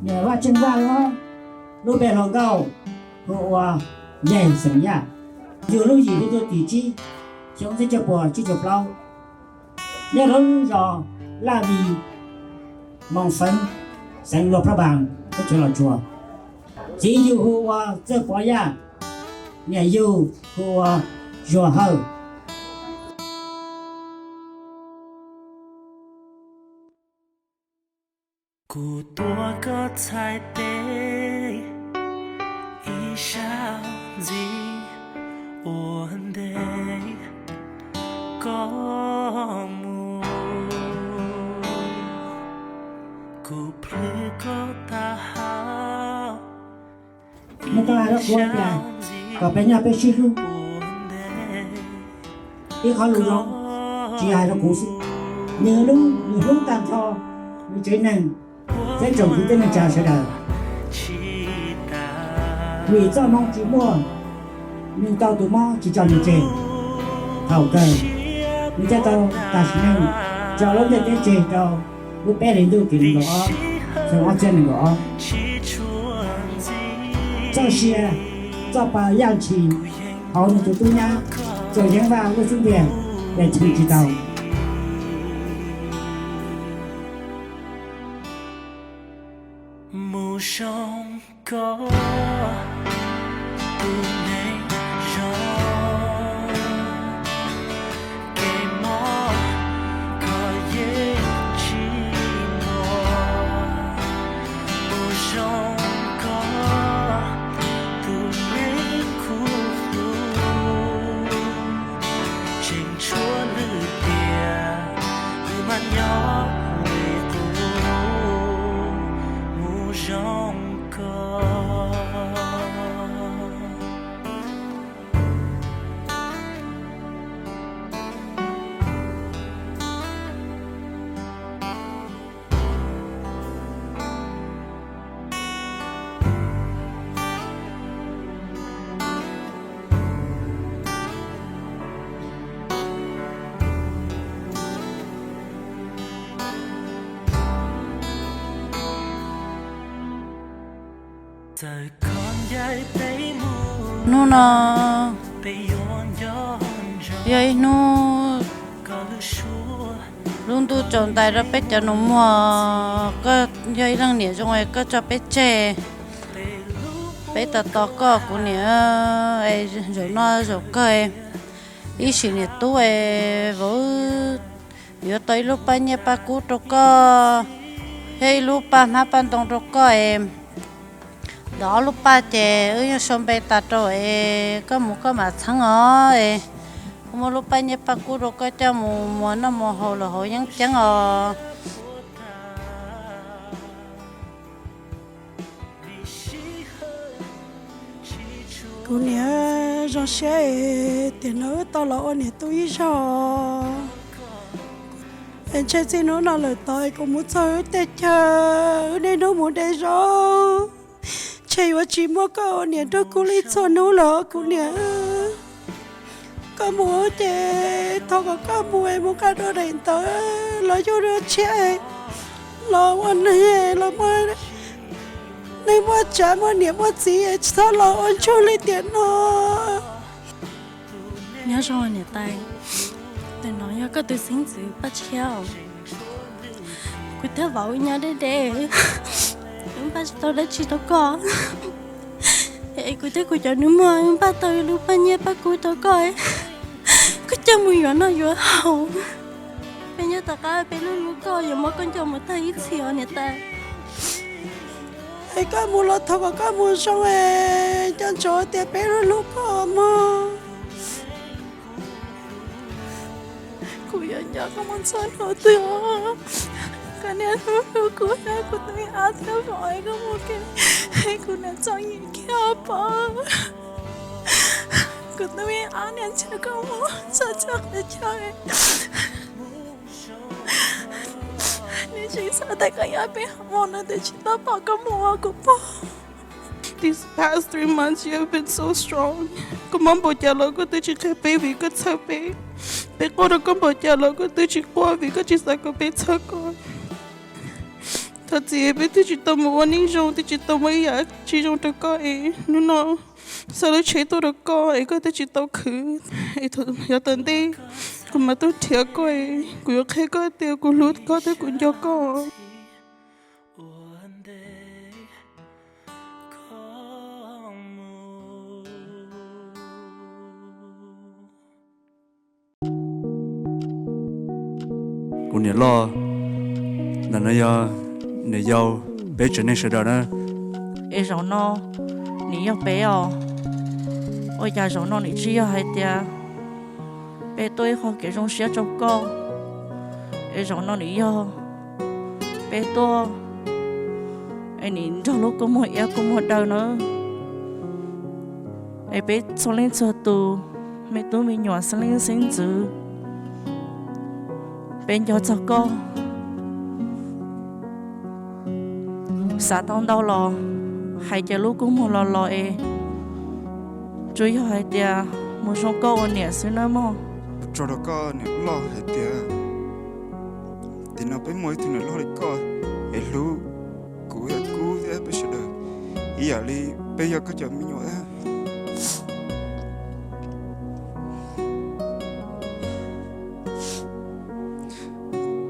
Vaj Tseej Vaj, lub npe hluas nkauj hu ua Ncaig xeem Yaj. Yug lub yim hli ntuj tim tsib, xyoo txhiab cuaj puas tsib caug plaub, nyob rau lub zos Laj Vis, Moos Feev, xeev Luas Phaj Npaas, teb chaws Los Tsuas. Txiv yug hu ua Txawj Pov Yaj, niam yug hu ua Zuag Hawj. Kuv tuav koj txhais tes ib zaug ntxiv ua ntej koj mus, kuv plhws koj taub hau. Neb tau hais rau kuv tias kom peb nyob peb sib hlub. Ib qho lus zoo tsis yog hais rau kuv xwb, nws hlub, nws hlub tag nrho nws tsev neeg thiab tsoom kwv tij neej tsa sawv daws. Vim txoj hmoo tsis muaj, nws tau tus mob tsis tso nws tseg. Thaum kawg nws thiaj tau tas sim neej tso lub ntiaj teb tseg rau lub peb hlis ntuj tim nees nkaum ob, xyoo ob txhiab nees nkaum ob. Txoj sia, txoj pa yaj ntshis hauv nws tus tub nyab Txawj Yeeb Vaj lub xub ntiag ces cheem tsis tau. Mus zoo koj tus neeg zoo, kev mob koj yeej tsis muaj. Mus zoo koj tus neeg khuv hlub, tseem tshuav lwm tiam, wb mam nyob li qub. Mus zoo koj. Hnub no yog ib hnub lub ntuj tsaus ntais rau peb cov nus muag. Koj yog ib leej niam zoo es koj tso peb tseg, peb tos tos koj kuv niam. Es zaum no zaum kawg ib sim niam tub es vauv yuav tau ib lub paj nyiaj paj kub rau koj thiab ib lub paj hmab paj ntoo rau koj es ntawm ob lub paj ces wb yeej sau npe tas rau es koj mus koj mam txheeb os. Es kuv muab lub paj nyiaj paj kub rau koj coj mus muas noj muas haus los hauv yeeb ceeb os. Kuv niam, zoo siab es tiam no wb tau los ua niam tub ib zaug. Es ntshe txij hnub no lawm tod es kuv mus txog wb tej chaw, wb niaj hnub mus de zaub, ntshe yuav tsis muaj koj ua niam nrog kuv li txhua hnub lawm kuv niam. Koj mus ces thov kom koj mus es mus nqa dua daim ntawv los yug dua tshiab los ua neeg los muaj neeg muaj tsav muaj niam muaj txiv es tsis txhob los ua ntsuag li tiam no. Nyob zoo niam tais, tus no yog koj tus xeeb ntxwv Paj Tshiab. Kuv thiab vauv nyob deb deb, wb npaj tsis tau dab tsi rau koj. Es kuv thiab kuv cov nus muag wb npaj tau ib lub paj nyiaj paj kub rau koj, koj coj mus yuav noj yuav haus. Peb nyob tom qab peb hlub hlub koj, yuav muab koj nco mus tag ib txhis os niam tais. Es koj mus los thov kom koj mus zoo es nco ntsoov tias peb hlub hlub koj mog. Kuv yuav nco koj mus txhua hnub twg os. Koj niaj hnub hlub kuv thiab kuv tus me ab thiab vauv es koj mus kiag, kuv niam txom nyem kiag os pog. Kuv tus me ab niam ntshe koj mus txog txog qhov chaw, nws tsis xav tias koj yuav peb mus no twb tsis tau pom koj mus ua kuv pog. These past three months you have been so strong. Koj mob npaum cas los koj twb tsis qhia peb vim koj txhawj peb. Peb quaj rau koj npaum cas los koj twb tsis quaj vim koj tsis xav kom peb txhawj koj. Thov txim, peb twb tsis tau mus ua neej zoo, twb tsis tau muaj ib yam tsis zoo rau koj es hnub no xa lub tsheb tuaj rau koj es koj twb tsis tau khwv. Es yav tom ntej kuv mam tuaj nrhiav koj, kuv yuav qhia koj tias kuv hlub koj thiab kuv nco koj. Kuv niam loj, ntawm no yog niam yau peb tsev neeg sawv daws na. Es zaum no nim yog peb os, ua cas zaum no nim tsis yog hais tias peb tuaj ib qho kev zoo siab rau koj, es zaum no nim yog peb tuaj es nim nrog lub kua muag iab kua muag daw na. Es peb txhua leej txhua tus, me tub me nyuam xeeb leej xeeb ntxwv, peb nco txog koj. Xav tau ntau los hais ces lub kua muag los los es tsuas yog hais tias mus zoo koj ua niam xwb nawb mog. Tso rau koj niam loj hais tias tim no peb muaj ib tug niam loj li koj es hlub kuv thiab kub thiab peb sawv daws ib yam li peb yog koj cov me nyuam.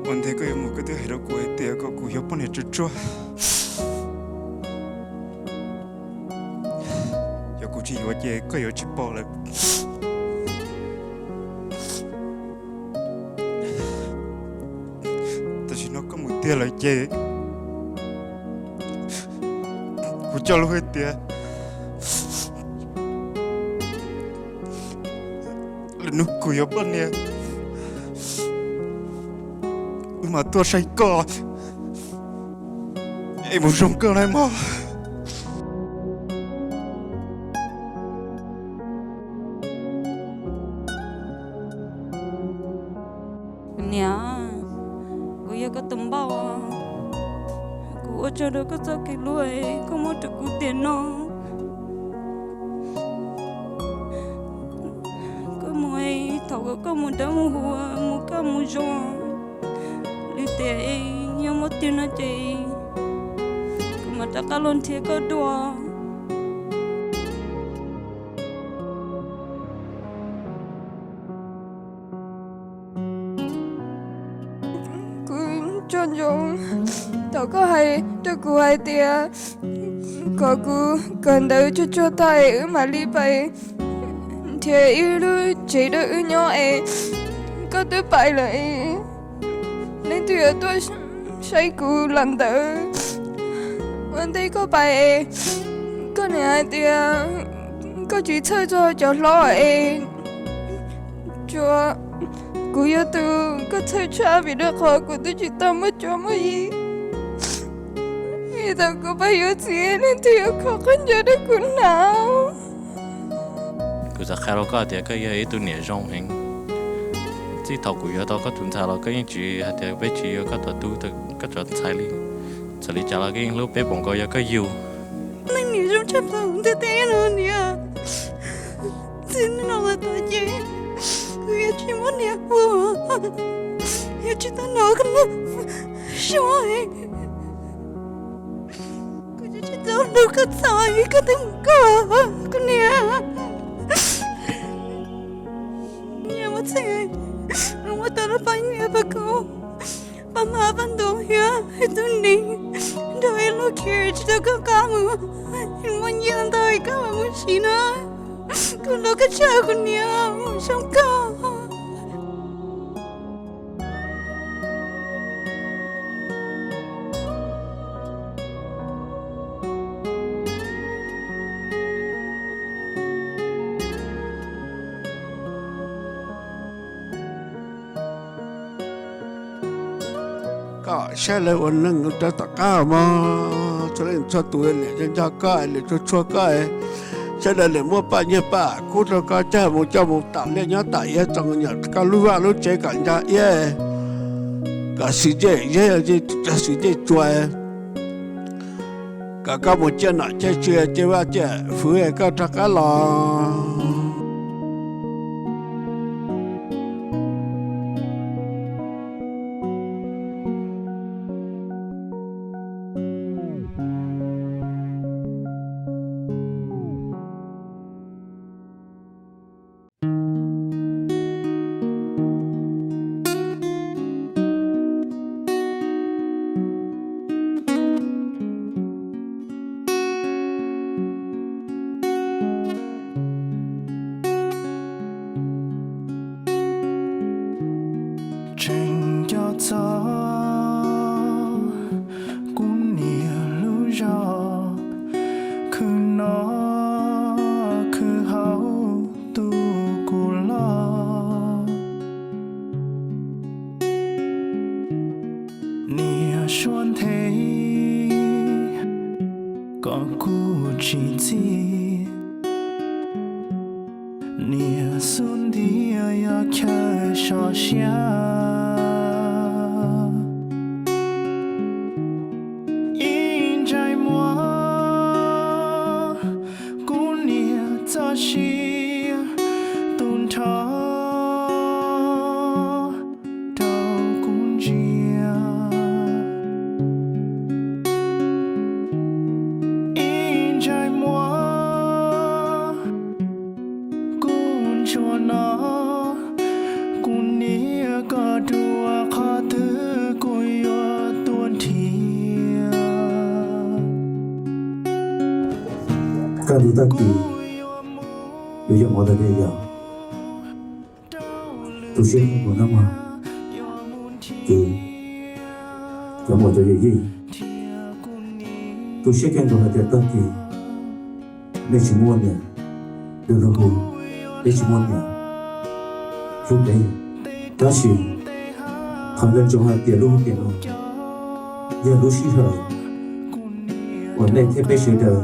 Ua ntej koj yuav mus koj twb hais rau kuv hais tias kom kuv yog poj niam tsuag tsuag. Yog kuv tsis yuav ces koj yuav tsis pom lawm. Tam sim no koj mus tiag lawm ces kuv cog lus hais tias lwm hnub kuv yuav poj niam, wb mam tuaj saib koj es mus zoo koj na mog. Niam, kuv yog koj tus npauj, kuv ua tsaug rau koj txoj kev hlub koj muab rau kuv tiam no. Koj mus, thaum koj mus dawb mus huv mus kaj mus zoo, lwm tiam yog muaj tiag no ces kuv mam rov qab los nrhiav koj dua. Kuv tsaug ntsoov thaum koj hais rau kuv hais tias kom kuv kawm ntawv tsuag tsuag tag es wb mam li pais nrhiav ib lub tsev rau wb nyob es koj twb pais lawm es leej twg yuav tuaj saib kuv los ntawd. Ua ntej koj pais es koj niam hais tias koj tsis txhawj txog cov hlob es tsuas kuv yog tus koj txhawj tshaj vim rau qhov kuv twb tsis tau muaj cuab muaj yig. Vim thaum kuv pais yuav txiv leej twg yuav kho qhov ncauj rau kuv hnav. Kuv xav qhia rau koj tias koj yog ib tug niam zoo heev. Txij thaum kuv yuav tau koj tus ntxhais los koj yeej tsis hais tias peb tsis yuav koj tus tub, koj cov ntxhais li. Txawm li cas los koj yeej hlub peb npaum nkaus yog koj yug. Leej niam zoo tshaj plaws ntiaj teb no niam. Txij no lawm tom ces kuv yuav tsis muab niam hu, yuav tsis tau hnov koj lub suab. Kuv yuav tsis tau hlub koj txog koj twb mus koj, kuv niam. Niam muaj txheej, muaj tau lub poj niam poj koob, poj hmab poj ntoos thiab ib tug neeg nrog ib lub carriage tsis tau koj qab mus, muaj nyiaj ntau koj mam mus siv na. Kuv hlub koj tshaj kuv niam, mus zoo koj. Koj saib lawv ua neeg rau tom qab mog, txhua leej txhua tus niam nco nco koj, niam tsuag tsuag koj, sawv daws niam muab paj nyiaj paj kub rau koj coj mus coj mus tam liaj nyob tam iav txoos nyam koj lub vaj lub tsev kom nco iab, kom xis ncej zeb, xis ncej tsua, kom koj mus ciaj nom ciaj tswv ciaj vaj ciaj fwv koj rov qab los. txog kuv niam lub zog, khwv noj khwv haus tu kuv los. Niam suav nthe kom kuv tsis txim, niam xub ntiag yog chaw sov siab. Ib ntsais muag kuv niam txoj sia tu nrho rau kuv ntsia. Ib ntsais muag kuv ntsuag no, kuv niam koj dua qhov twg kuv yuav tuaj nrhiav. Kaj ntug tag kis, yus yog mov tas li yog tu siab kawg nkaus na mog. Ces cov muam cov yawm yij, tu siab kawg nkaus hais tias tag kis nej tsis muaj niam, dua lub hu, nej tsis muaj niam hlub peb. Tab sis qhov nco ntsoov hais tias lub hu tiam no yog lub sij hawm uas nej thiab peb sawv daws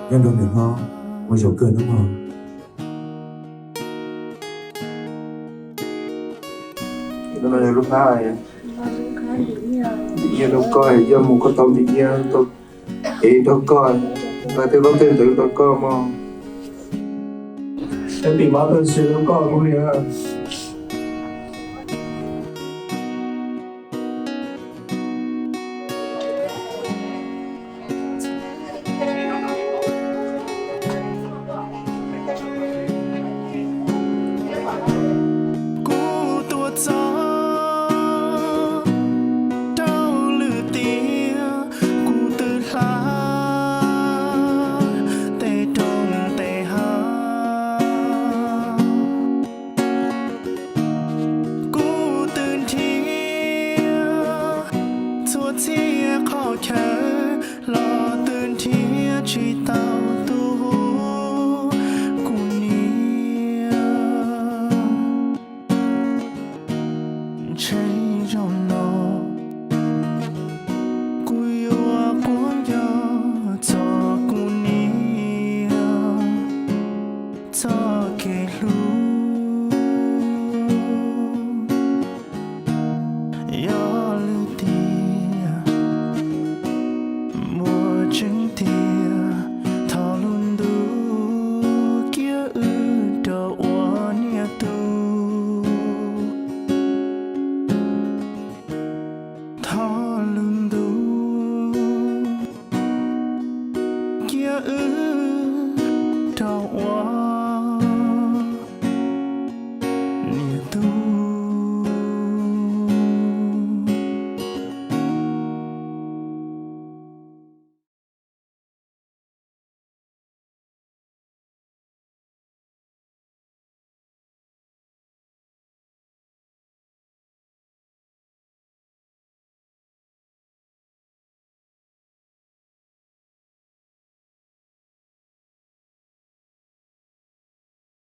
nyob nrog nws hlob ua zaum kawg na mog. Lub hnab, ntim nyiaj rau koj, yog mus koj tau ntim nyiaj ev rau koj, nqa tej zaub tej ntawd rau koj mog. Peb pim mab peb siab rau koj kuv niam. Kuv tuaj txog rau lwm tiam, kuv twb hla tej roob tej hav. Kuv twb nrhiav txhua txhia qhov chaw los twb nrhiav tsis tau tus hu kuv niam. Ntshe zaum no